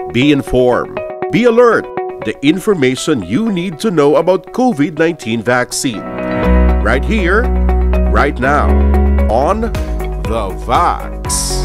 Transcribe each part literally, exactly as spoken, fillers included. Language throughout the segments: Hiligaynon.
Be informed. Be alert. The information you need to know about COVID nineteen vaccine. Right here, right now, on The Vax.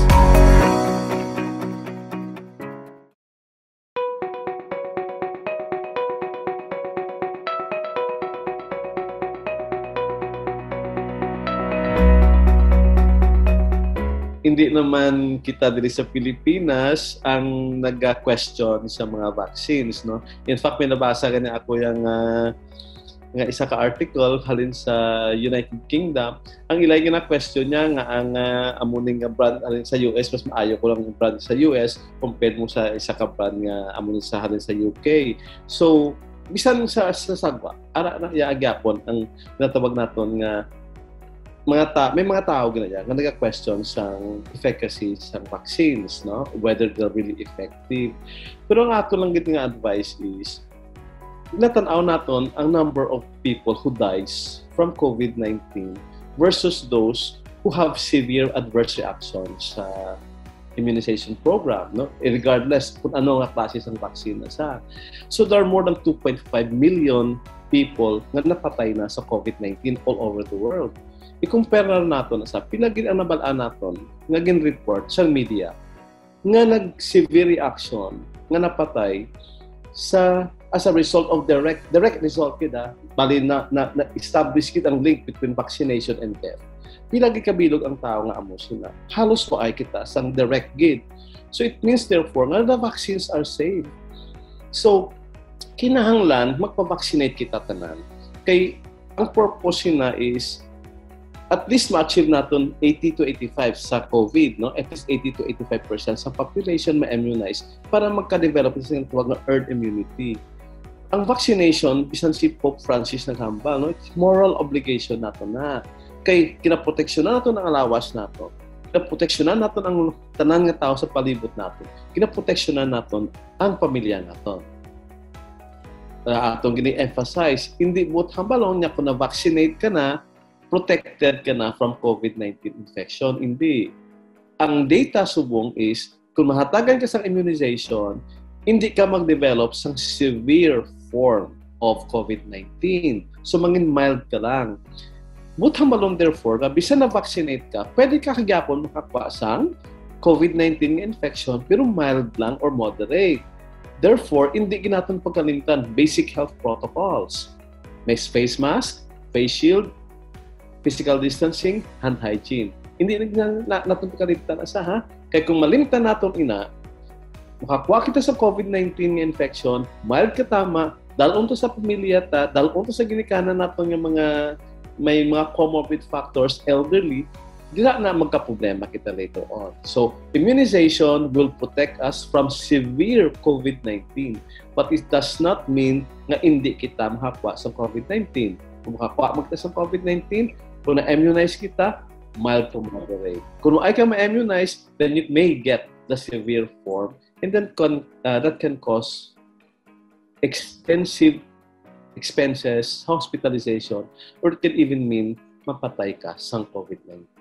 Hindi naman kita diri sa Pilipinas ang naga-question sa mga vaccines, no? In fact, may nabasa gani ako yang, ah, nga isa ka article halin sa United Kingdom. Ang ilay nga question niya nga ang, ah, amo ni nga brand halin sa U S, mas maayo ko lang ang brand sa U S compared mo sa isa ka brand nga amo ni sa halin sa U K. So, bisan sa, sa sagwa, ara na iya agyapon ang natawag naton nga mga ta may mga tao gina nga naga-question sang efficacy sang vaccines, no, whether they're really effective. Pero ang ato lang gid nga advice is, natan-aw naton ang number of people who dies from COVID nineteen versus those who have severe adverse reactions sa immunization program, no? Regardless kung ano nga klase sang vaccine na sa. So there are more than two point five million people nga napatay na sa COVID nineteen all over the world. I-compare na nato na sa pila gid ang nabal-an naton nga gin-report sa media nga nag-severe reaction nga napatay sa as a result of direct direct result kita bali na, na, na establish kita ang link between vaccination and death. Pila gid kabilog ang tao nga amo sila. Halos waay kita sang direct gid. So it means therefore nga the vaccines are safe. So kinahanglan magpa-vaccinate kita tanan. Kay ang purpose na is at least ma-achieve naton eighty to eighty-five sa COVID, no? At least eighty to eighty-five percent sa population ma-immunize para magka-develop sa tinatawag nga herd immunity. Ang vaccination, bisan si Pope Francis naghambal, no? It's moral obligation nato na. Kay kinaproteksyonan nato ang lawas nato. Kinaproteksyonan nato ang tanan nga tao sa palibot nato. Kinaproteksyonan nato ang pamilya nato. Uh, atong gini-emphasize, hindi buot hambalon nga kung na-vaccinate ka na, protected ka na from COVID nineteen infection. Hindi. Ang data subong is, kung mahatagan ka sang immunization, hindi ka mag-develop sang severe form of COVID nineteen. So, mangin mild ka lang. Buot hambalon, therefore, nga bisan na-vaccinate ka, pwede ka kagyapon makakuha sang COVID nineteen nga infection, pero mild lang or moderate. Therefore, hindi gid naton pagkalimtan basic health protocols. May face mask, face shield, physical distancing, hand hygiene. Hindi na, na, na naton pagkalimtan asa, ha? Kay kung malimtan naton ina, makakuha kita sa COVID nineteen nga infection, mild ka tama, dal-on to sa pamilya ta, dal-on to sa ginikanan naton nga mga may mga comorbid factors, elderly, dira na magkaproblema kita later on. So, immunization will protect us from severe COVID nineteen, but it does not mean nga indi kita makakuha sa COVID nineteen. Kung makakuha man kita sa COVID nineteen, kung na-immunize kita, mild to moderate. Kung waay ka ma-immunize, then you may get the severe form, and then con- uh, that can cause extensive expenses, hospitalization, or it can even mean mapatay ka sang COVID nineteen.